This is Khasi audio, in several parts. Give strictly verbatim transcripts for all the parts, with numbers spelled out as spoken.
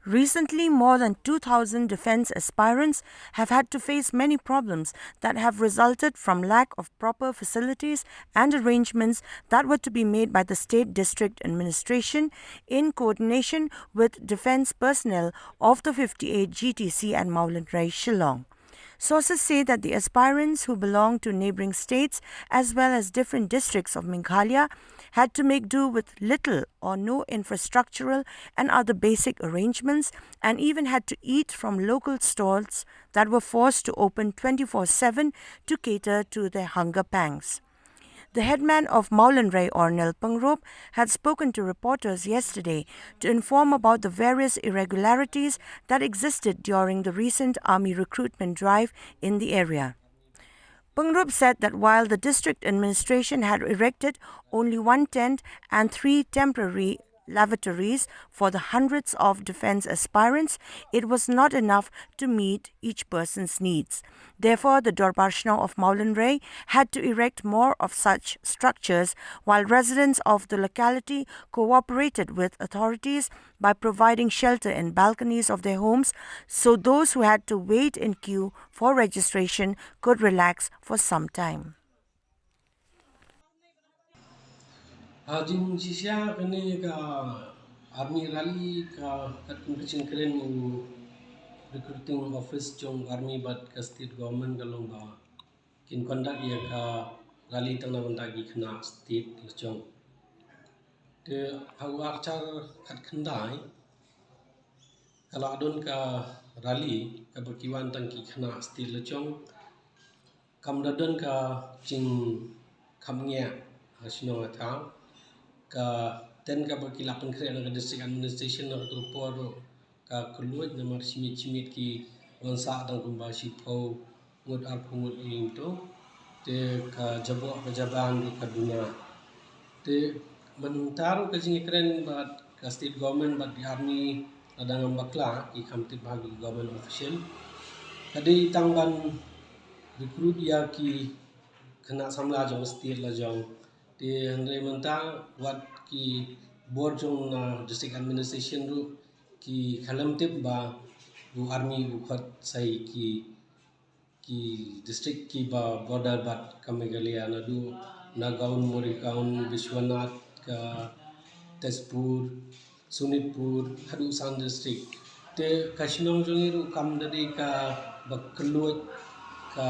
Recently, more than two thousand defense aspirants have had to face many problems that have resulted from lack of proper facilities and arrangements that were to be made by the state district administration in coordination with defense personnel of the fifty-eight G T C at Mawlynnrai, Shillong. Sources say that the aspirants, who belong to neighbouring states as well as different districts of Meghalaya, had to make do with little or no infrastructural and other basic arrangements, and even had to eat from local stalls that were forced to open twenty-four seven to cater to their hunger pangs. The headman of Mawlynnrai, Ornel Pyngrope, had spoken to reporters yesterday to inform about the various irregularities that existed during the recent army recruitment drive in the area. Pyngrope said that while the district administration had erected only one tent and three temporary lavatories for the hundreds of defense aspirants, it was not enough to meet each person's needs. Therefore, the Dorbar Shnong of Mawlynnrai had to erect more of such structures, while residents of the locality cooperated with authorities by providing shelter in balconies of their homes, so those who had to wait in queue for registration could relax for some time. Ha jingshisha kane ka army rally ka katkum ka jingkren u recruiting office jong army bad ka state government ka long ba kin conduct ïa ka rally tang na bynta ki khynnah state la jong. Te ha u arhajar khatkhyndai ka la don ka rally kaba ki wan tang ki khynnah state la jong. Kam da don ka jingkham ngiah ha shnong ha thaw. Ka tent kaba ki la pynkhreh na ka district administration na kato ka por ruh ka kylluid namar shi miet shi miet ki wan sah tang kumba shiphew ngut arphew ngut ïing to. Te ka jaboh ka jaban ruh ka duna. Te mynta ruh ka jingkren bad ka state government bad ki army la dang ngam bakla, ki kham tip bha ki government official. Ka dei tang ban recruit ïa ki khynnah samla jong state la jong. Te hynrei mynta wat ki bor jong na district administration ruh ki khlem tip ba u army u khot sa ïa ki ki district kiba border bad ka Meghalaya, naduh Nagaon, Morigaon, Biswanath, ka Tezpur, Sonitpur, haduh san district. Te ka shnong jong ngi ruh kam da dei kaba kylluid ka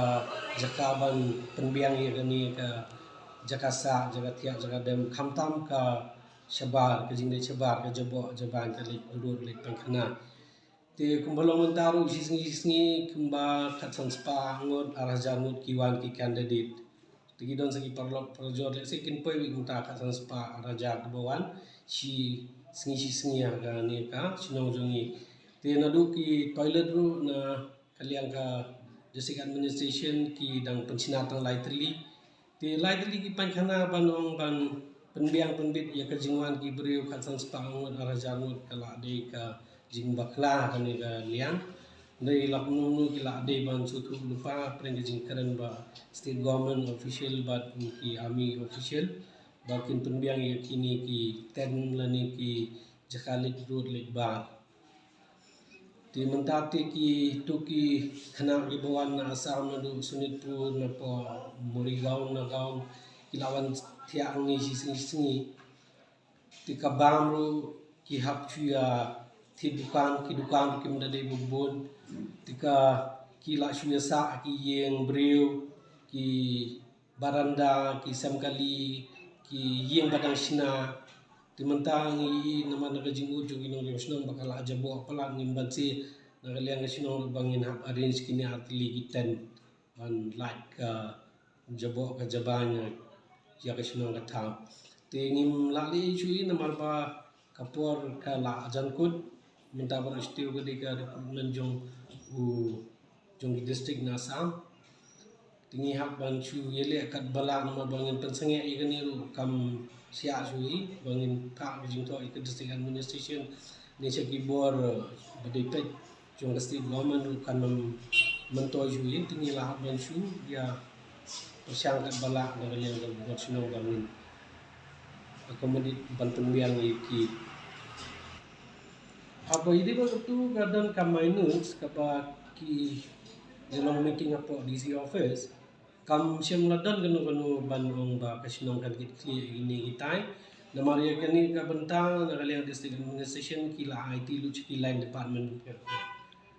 jaka ban pynbiang ïa kane ka jaka sah, jaka thiah, jaka dem, khamtam ka shabar, ka jingleit shabar, ka jaboh jaban, ka leit rud leit pynkhana. Te kumba long mynta ruh shisngi shisngi kumba khatsan spah ngut, arhajar ngut ki wan ki candidate. Te ki don sa ki paralok parajor, lehse kin poi beit mynta khatsan spah arhajar kiba wan shisngi shisngi ha kane ka shnong jong ngi. Te naduh ki toilet ruh na ka liang ka district administration ki dang pynshna tang lai tylli. Te lai tylli ki pynkhana ban ong ban pynbiang pynbit ïa ka jingwan ki briew khatsan spah ngut, arhajar ngut, ka la dei ka jingbakla kane ka liang. Dei la kumno kumno ki la dei ban sngewthuh lypa pyrshah ka jingkren ba state government official bad ki army official ba kin pynbiang ïa kine ki tent lane ki jaka leit rud leit bar. Te mynta te kito ki khynnah kiba wan na Assam, naduh Sonitpur, napoh Morigaon, Nagaon, ki la wan thiah hangne shisngi shisngi. Te ka bam ruh ki hap shu ïa thied dukan, ki dukan ruh kim da dei ba bun. Te ka ki la shu ïa sah ha ki ïing briew, ki baranda, ki sem kali, ki ïing ba dang shna. Te mynta ngi ïohi namar na ka jingud jong ki nongshong shnong ba ka la jaboh palat, ngim banse na ka liang ka shnong ruh ba ngin hap arrange kine artylli ki tent ban lait ka jaboh ka jaban ïa ka shnong ka thaw. Te ngim lah leh shuh namar ba ka por ka la jan kut. Mynta baroh shuh te ka dei ka recruitment jong u jong ki district na Assam. Te ngi hap ban shu ïaleh katba lah namar ba ngin pynsangeh ïa kane ruh kam shah shuh hi ba ngin phah ka jingthoh ïa ka district administration ne sha ki bor, eh, ba dei peit jong ka state government ruh kan ym myntoi shuh hi. Te ngi la hap ban shu ïa pyrshang katba lah na ka liang ka bor shnong ba ngin accommodate ban pynbiang ïa ki. Haba ïadei bad katu ka don ka minutes kaba ki ïa long meeting hapoh D C office. Kam shym la don kano kano ban ong ba ka shnong kan kit khlieh ïa kine kitai. Namar ïa kane ka bynta na ka liang district administration ki la aiti lut sha ki line department.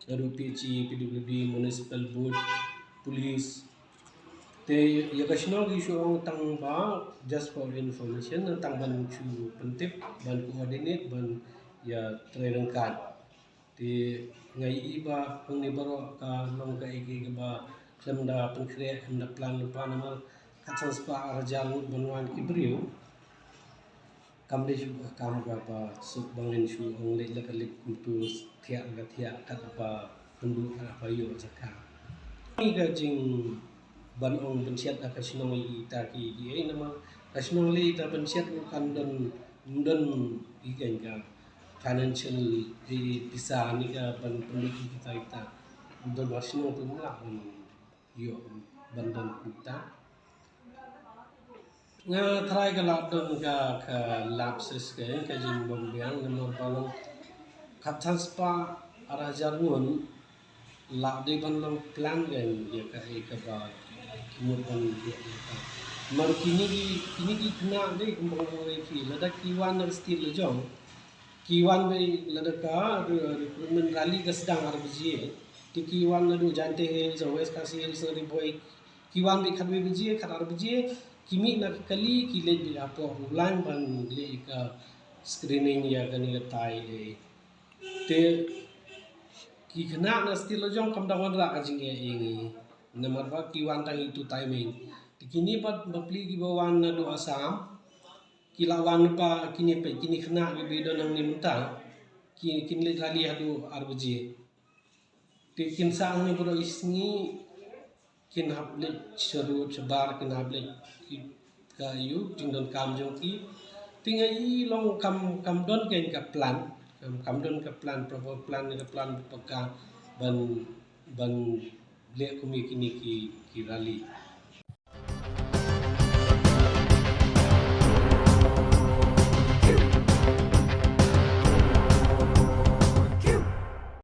Naduh P H E, P W D, municipal board, police. Te ïa ka shnong ki shu ong tang ba, just for information, tang ban shu pyntip, ban coordinate, ban ïa trei ryngkat. Te nga ïohi ba hangne baroh ka long kaei kaei kaba khlem da pynkhreh, khlem da plan lypa namar khatsan spah ar hajar ngut ban wan ki briew. Kam dei shuh ka kam kaba suk ba ngin shu ong leit la ka leit kumtu, thiah la ka thiah, kat ba pynduh kat ba ïoh jaka. Kane ka jing ban ong ban shet ha ka shnong ïa ita ki, ki ei namar ka shnong lei ita ban shet ruh kan don, don ïa ka financial ïa pisa ne ka ban pynlut ïa kita ita. Don ba shnong tu mla ban ïoh ban don kita. Nga tharai ka la don ka, ka lapses ka, ka jingbym biang namar ba long khatsan spah ar hajar ngut la dei ban long plan ka ïa ka, ïa kaba ki mut ban ïa ka. Namar kine ki, kine ki khynnah dei kumba nga ong ïa phi, lada ki wan na state la jong, ki wan beit lada ka re-, recruitment rally ka sdang ar baje. Te ki wan naduh Jaintia Hills, West Khasi Hills, na Ri Bhoi, ki wan beit khatwei baje, khat ar baje, ki mih na ka kali, ki leit beit hapoh u line ban leh ïa ka screening ïa kane ka tai ei. Te ki khynnah na state la jong kam da wanrah ka jingeh ïa ngi. Namar ba ki wan tang ïa itu timing. Te kine pat bapli kiba wan naduh Assam, ki la wan lypa kine peit, kine khynnah kiba don hangne mynta, ki, kin leit rally haduh ar baje. Te kin sah hangne baroh i sngi, kin hap leit sha rud shabar, kin hap leit ka ïa u jingdonkam jong ki. Te nga i long kam, kam don kane ka plan, kam, kam don ka plan, proper plan, ka plan ba paka ban, ban leh kum ïa kine ki, ki rally.